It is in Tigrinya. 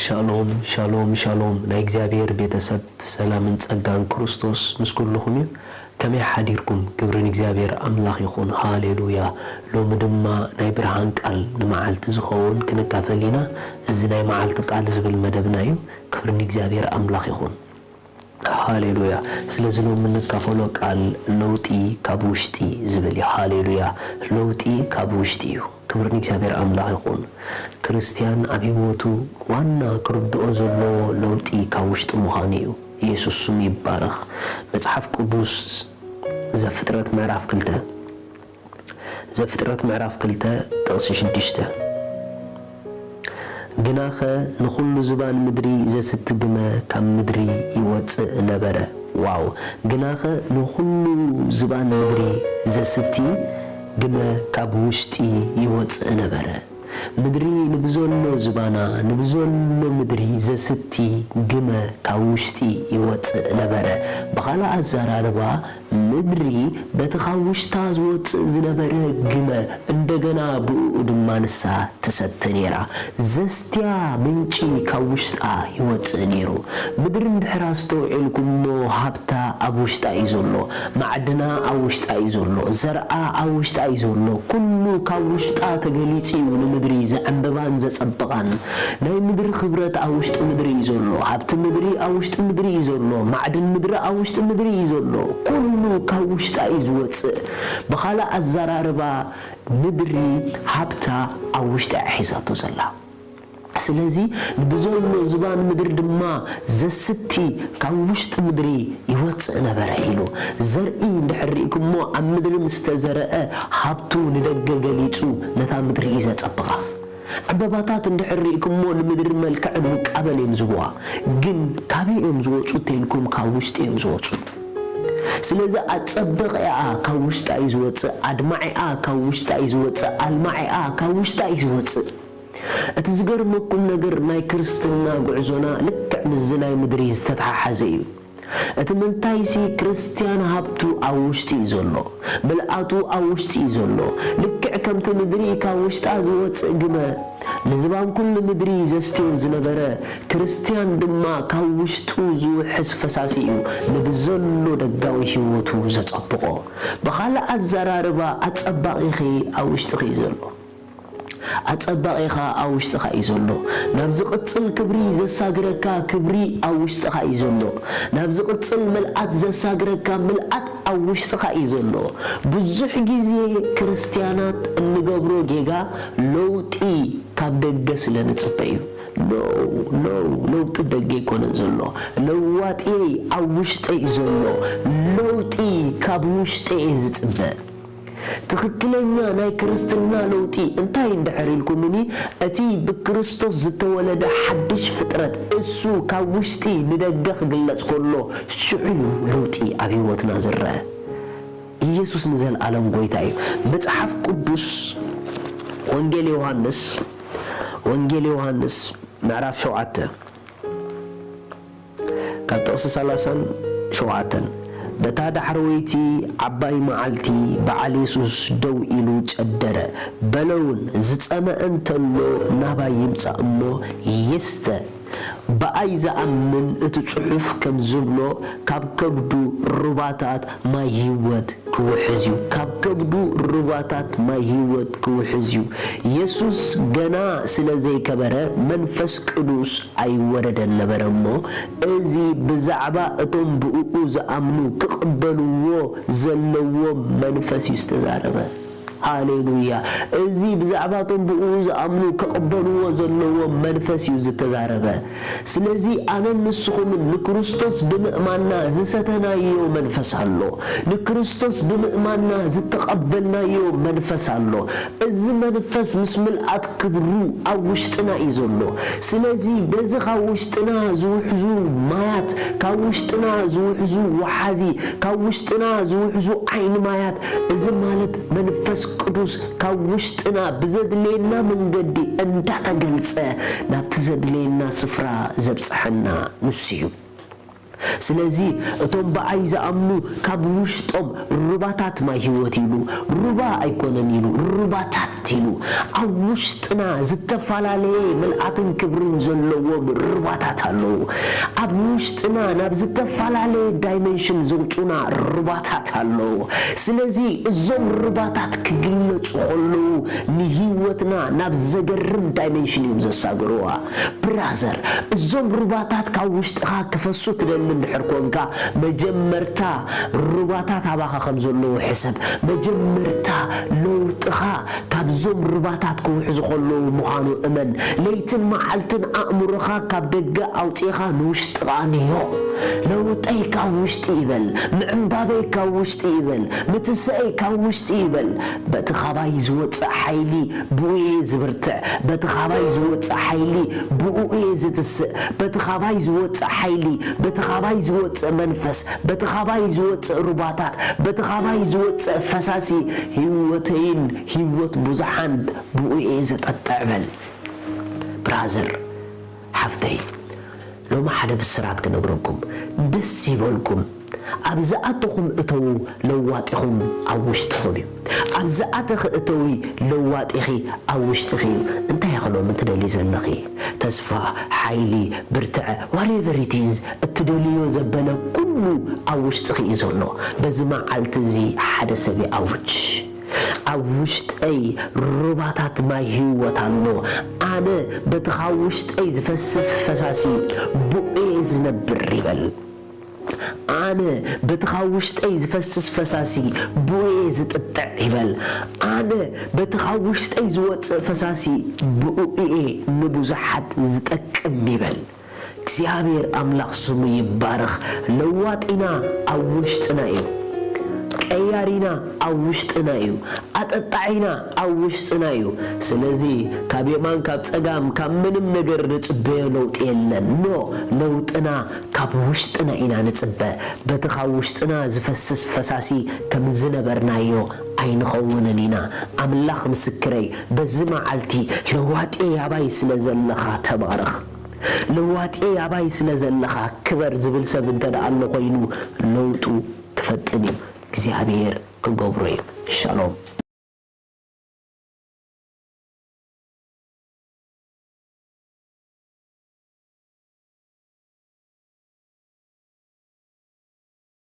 ሻሎም ሻሎም ሻሎም ናይ እግዚኣብሔር ቤተሰብ ሰላምን ጸጋን ክርስቶስ ምስ ኩልኹም እዩ። ከመይ ሓዲርኩም? ክብሪ ንእግዚኣብሔር ኣምላኽ ይኹን። ሃሌሉያ። ሎሚ ድማ ናይ ብርሃን ቃል ንመዓልቲ ዝኸውን ክንካፈል ኢና። እዚ ናይ መዓልቲ ቃል ዝብል መደብና እዩ። ክብሪ ንእግዚኣብሔር ኣምላኽ ይኹን። ሃሌሉያ። ስለዚ ሎሚ እንካፈሎ ቃል ለውጢ ካብ ውሽጢ ዝብል እዩ። ሃሌሉያ። ለውጢ ካብ ውሽጢ እዩ። ክብሪ ንእግዚኣብሔር ኣምላኽ ይኹን። ክርስትያን ኣብ ህይወቱ ዋና ክርድኦ ዘለዎ ለውጢ ካብ ውሽጢ ምዃኑ እዩ። ኢየሱስ ስሙ ይባረኽ። መጽሓፍ ቅዱስ ዘፍጥረት ምዕራፍ ክልተ፣ ዘፍጥረት ምዕራፍ ክልተ ጥቕሲ ሽዱሽተ፣ ግናኸ ንኹሉ ዝባን ምድሪ ዘስቲ ግመ ካብ ምድሪ ይወጽእ ነበረ። ዋው! ግናኸ ንኹሉ ዝባን ምድሪ ዘስቲ ግመ ካብ ውሽጢ ይወጽእ ነበረ። ምድሪ ንብዘሎ ዝባና፣ ንብዘሎ ምድሪ ዘስቲ ግመ ካብ ውሽጢ ይወጽእ ነበረ። ብኻልእ ኣዘራርባ፣ ምድሪ በቲ ካብ ውሽጣ ዝወጽእ ዝነበረ ግመ እንደገና ብእኡ ድማ ንሳ ትሰቲ ነይራ። ዘስትያ ምንጪ ካብ ውሽጣ ይወጽእ ነይሩ። ምድሪ እንድሕር ኣስተውዒልኩሞ ሃብታ ኣብ ውሽጣ እዩ ዘሎ። ማዕድና ኣብ ውሽጣ እዩ ዘሎ። ዘርኣ ኣብ ውሽጣ እዩ ዘሎ። ኩሉ ካብ ውሽጣ ተገሊጹ እዩ ንምድሪ ዘዕንብባን ዘጸብቓን። ናይ ምድሪ ክብረት ኣብ ውሽጢ ምድሪ እዩ ዘሎ። ሃብቲ ምድሪ ኣብ ውሽጢ ምድሪ እዩ ዘሎ። ማዕድን ምድሪ ኣብ ውሽጢ ምድሪ እዩ ዘሎ። ኩሉ ካብ ውሽጣ እዩ ዝወጽእ። ብኻልእ ኣዘራርባ ምድሪ ሃብታ ኣብ ውሽጣ እያ ሒዛቶ ዘላ። ስለዚ ንብዘሎ ዝባን ምድሪ ድማ ዘስቲ ካብ ውሽጢ ምድሪ ይወጽእ ነበረ ኢሉ። ዘርኢ እንድሕር ርኢኩሞ ኣብ ምድሪ ምስ ተዘርአ ሃብቱ ንደገ ገሊጹ ነታ ምድሪ እዩ ዘጸብቓ። ዕምበባታት እንድሕር ርኢኩሞ ንምድሪ መልክዕን ውቃበን እዮም ዝህብዋ። ግን ካበይ እዮም ዝወጹ እንተኢልኩም ካብ ውሽጢ እዮም ዝወጹ። ስለዚ ኣጸባቒኣ ካብ ውሽጣ እዩ ዝወጽእ፣ ኣድማዒኣ ካብ ውሽጣ እዩ ዝወጽእ፣ ኣልማዒኣ ካብ ውሽጣ እዩ ዝወጽእ። እቲ ዝገርመኩም ነገር ናይ ክርስትና ጉዕዞና ልክዕ ምስዚ ናይ ምድሪ ዝተተሓሓዘ እዩ። እቲ ምንታይሲ ክርስትያን ሃብቱ ኣብ ውሽጢ እዩ ዘሎ፣ ምልኣቱ ኣብ ውሽጢ እዩ ዘሎ። ልክዕ ከምቲ ምድሪ ካብ ውሽጣ ዝወጽእ ግመ ንዝባን ኩሉ ምድሪ ዘስትዮ ዝነበረ፣ ክርስትያን ድማ ካብ ውሽጡ ዝውሕዝ ፈሳሲ እዩ ንብዘሎ ደጋዊ ህይወቱ ዘጸብቖ። ብኻልእ ኣዘራርባ ኣጸባቒኺ ኣብ ውሽጥኺ እዩ ዘሎ። ኣጸባቒኻ ኣብ ውሽጥኻ እዩ ዘሎ። ናብ ዝቕጽል ክብሪ ዘሳግረካ ክብሪ ኣብ ውሽጥኻ እዩ ዘሎ። ናብ ዝቕጽል ምልኣት ዘሳግረካ ምልኣት ኣብ ውሽጥኻ እዩ ዘሎ። ብዙሕ ግዜ ክርስትያናት እንገብሮ ጌጋ ለውጢ ካብ ደገ ስለ ንጽበ እዩ። No, no፣ ለውጢ ደገ ኣይኮነን ዘሎ። ለዋጥየይ ኣብ ውሽጠይ እዩ ዘሎ። ለውጢ ካብ ውሽጠይ እየ ዝጽበ። ትኽክለኛ ናይ ክርስትና ለውጢ እንታይ እንድሕር ኢልኩምኒ፣ እቲ ብክርስቶስ ዝተወለደ ሓድሽ ፍጥረት እሱ ካብ ውሽጢ ንደገ ክግለጽ ከሎ ሽዑ እዩ ለውጢ ኣብ ህይወትና ዝረአ። ኢየሱስ ንዘለኣለም ጎይታ እዩ። መጽሓፍ ቅዱስ ወንጌል ዮሃንስ፣ ወንጌል ዮሃንስ ምዕራፍ ሸውዓተ ካብ ጥቕሲ ሰላሳን ሸውዓተን፣ በታ ዳሕረወይቲ ዓባይ መዓልቲ በዓል የሱስ ደው ኢሉ ጨደረ፣ በለ እውን፣ ዝጸመአ እንተሎ ናባይ ይምጻእ እሞ ይስተ። ብኣይ ዝኣምን፣ እቲ ጽሑፍ ከም ዝብሎ፣ ካብ ከብዱ ሩባታት ማይ ህይወት ክውሕዝ እዩ። ካብ ከብዱ ሩባታት ማይ ህይወት ክውሕዝ እዩ። የሱስ ገና ስለ ዘይከበረ መንፈስ ቅዱስ ኣይወረደን ነበረ እሞ፣ እዚ ብዛዕባ እቶም ብእኡ ዝኣምኑ ክቕበልዎ ዘለዎም መንፈስ እዩ ዝተዛረበ። ሃሌሉያ። እዚ ብዛዕባ እቶም ብእኡ ዝኣምኑ ክቕበልዎ ዘለዎም መንፈስ እዩ ዝተዛረበ። ስለዚ ኣነን ንስኹምን ንክርስቶስ ብምእማንና ዝሰተናዮ መንፈስ ኣሎ። ንክርስቶስ ብምእማንና ዝተቐበልናዮ መንፈስ ኣሎ። እዚ መንፈስ ምስ ምልኣት ክብሩ ኣብ ውሽጥና እዩ ዘሎ። ስለዚ በዚ ካብ ውሽጥና ዝውሕዙ ማያት፣ ካብ ውሽጥና ዝውሕዙ ወሓዚ፣ ካብ ውሽጥና ዝውሕዙ ዓይኒ ማያት፣ እዚ ማለት መንፈስ ቅዱስ ካብ ውሽጥና ብዘድልየና መንገዲ እንዳተገልጸ ናብቲ ዘድልየና ስፍራ ዘብጽሐና ንሱ እዩ። ስለዚ እቶም ብኣይ ዝኣምኑ ካብ ውሽጦም ሩባታት ማይ ህይወት ኢሉ፣ ሩባ ኣይኮነን ኢሉ፣ ሩባታት ኢሉ። ኣብ ውሽጥና ዝተፈላለየ ምልኣትን ክብርን ዘለዎም ሩባታት ኣለዉ። ኣብ ውሽጥና ናብ ዝተፈላለየ ዳይመንሽን ዘውጹና ሩባታት ኣለዉ። ስለዚ እዞም ሩባታት ክግለጹ ከለዉ ንህይወትና ናብ ዘገርም ዳይመንሽን እዮም ዘሳግርዋ። ብራዘር፣ እዞም ሩባታት ካብ ውሽጥኻ ክፈሱ ትደሊ እንድሕር ኮንካ፣ መጀመርታ ሩባታት ኣባኻ ከም ዘለዉ ሕሰብ። መጀመርታ ለውጥኻ ካብዞም ሩባታት ክውሕዙ ከለዉ ምዃኑ እመን። ለይትን መዓልትን ኣእምሮኻ ካብ ደገ ኣውጺእኻ ንውሽጥኻ ንዮ። ለውጠይ ካብ ውሽጢ ይበል፣ ምዕንባበይ ካብ ውሽጢ ይበል፣ ምትስእይ ካብ ውሽጢ ይበል። በቲ ካባይ ዝወጽእ ሓይሊ ብኡ እየ ዝብርትዕ፣ በቲ ካባይ ዝወጽእ ሓይሊ ብኡ እየ ዝትስእ፣ በቲ ካባይ ዝወጽእ ሓይሊ፣ በቲ ካባይ ዝወጽእ መንፈስ፣ በቲ ካባይ ዝወጽእ ሩባታት፣ በቲ ካባይ ዝወጽእ ፈሳሲ ህይወተይን ህይወት ብዙሓን ብኡ እየ ዘጠጥዕ በል። ብራዘር፣ ሓፍተይ፣ ሎሚ ሓደ ብስራት ክነግረኩም። ደስ ይበልኩም። ኣብ ዝኣተኹም እተዉ፣ ለዋጢኹም ኣብ ውሽጥኹም እዩ። ኣብ ዝኣተኺ እተዊ፣ ለዋጢኺ ኣብ ውሽጥኺ እዩ። እንታይ ኢኺ ሎሚ ትደልዪ ዘለኺ? ተስፋ፣ ሓይሊ፣ ብርትዐ፣ whatever it is፣ እትደልዮ ዘበለ ኩሉ ኣብ ውሽጥኺ እዩ ዘሎ። በዚ መዓልቲ እዚ ሓደ ሰብ ይኣውጅ። ኣብ ውሽጠይ ሩባታት ማይ ህይወት ኣሎ። ኣነ በቲ ካብ ውሽጠይ ዝፈስስ ፈሳሲ ብኡ እየ ዝነብር ይበል። ኣነ በቲ ካብ ውሽጠይ ዝፈስስ ፈሳሲ ብኡ እየ ዝጥጥዕ ይበል። ኣነ በቲ ካብ ውሽጠይ ዝወጽእ ፈሳሲ ብኡ እየ ንብዙሓት ዝጠቅም ይበል። እግዚኣብሔር ኣምላኽ ስሙ ይባረኽ። ለዋጢና ኣብ ውሽጥና እዩ። ቀያሪና ኣብ ውሽጥና እዩ። ኣጠጣዒና ኣብ ውሽጥና እዩ። ስለዚ ካብ የማን ካብ ጸጋም ካብ ምንም ነገር ንጽበዮ ለውጢ የለን። ኖ፣ ለውጥና ካብ ውሽጥና ኢና ንጽበ። በቲ ካብ ውሽጥና ዝፈስስ ፈሳሲ ከም ዝነበርናዮ ኣይንኸውንን ኢና። ኣምላኽ ምስክረይ፣ በዚ መዓልቲ ለዋጢ ኣባይ ስለ ዘለኻ ተባረኽ። ለዋጢ ኣባይ ስለ ዘለኻ ክበር ዝብል ሰብ እንተ ደኣ ኣሎ ኮይኑ፣ ለውጡ ክፈጥን እዩ። እግዚኣብሔር ክገብሮ እዩ። ሻሎም።